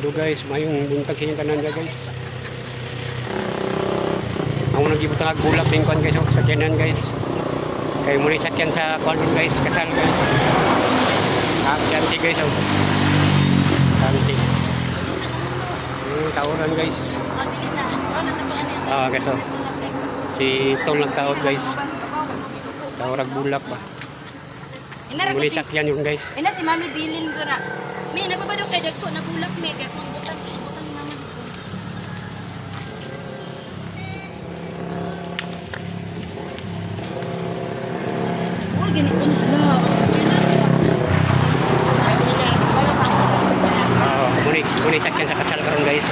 Hello guys, mayong buntag sa inyong tanan dyan, guys. Ako nagibutang ag bulak din kuan guys, oh, sakyanan guys. Kay muna yung sakyan sa kuan dun, guys, kasal guys. Ah, kanti guys oh. Kanti. Tauran guys. Oh, dili na. Oh, na to ano. Ah, guys oh. Si Tol nagtaod guys. Taurag bulak ba. Ina Muna yung sakyan yun guys. Ina si Mami dilin ko na. Mi napabado kay dagko nagulak mi kay kung butang butang ni Mama dito. Ul gani kun hala. Oo, muna yung sakyan sa kasal karon guys.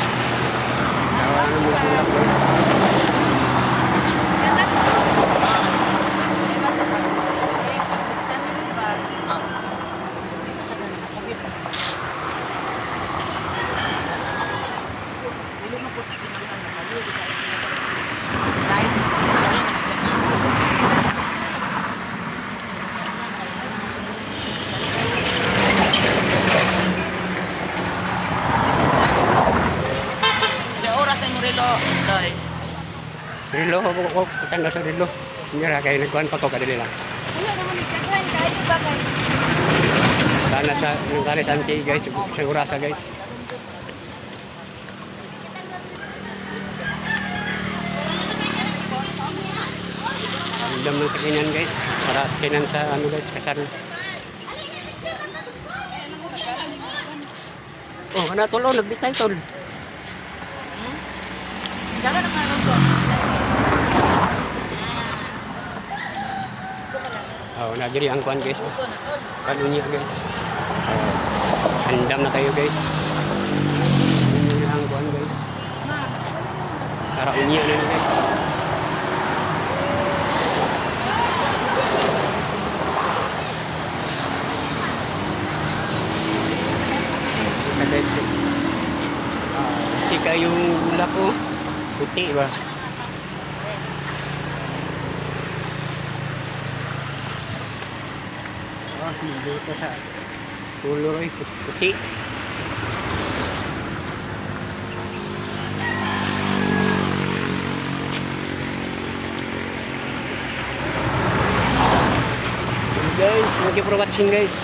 Tawaran mo bulak guys. Sa oras ay Murilo, Doy. Rilo, ko ko tanda sa rilo. Hindi ra kay nagkuan pa ko kadili lang. Wala naman nagkaghan kayo ba kay? Sana sa nang kare sa anti guys, sa orasa guys. Andam ng sakinan guys, para sakinan sa ano guys, kasal. Oh, kana tol, oh, nagbitay tol. Dala na karon ko. Oh, na diri ang kuan guys. Ito na tol. Kuan niya guys. Oh, andam na kayo guys. Ano ang kuan guys. Ma. Para unya na ni guys. Kita guys. Ah, tika yung bulak ko. Puti ba? Ah, dito sa color ay puti. Guys, thank you for watching guys.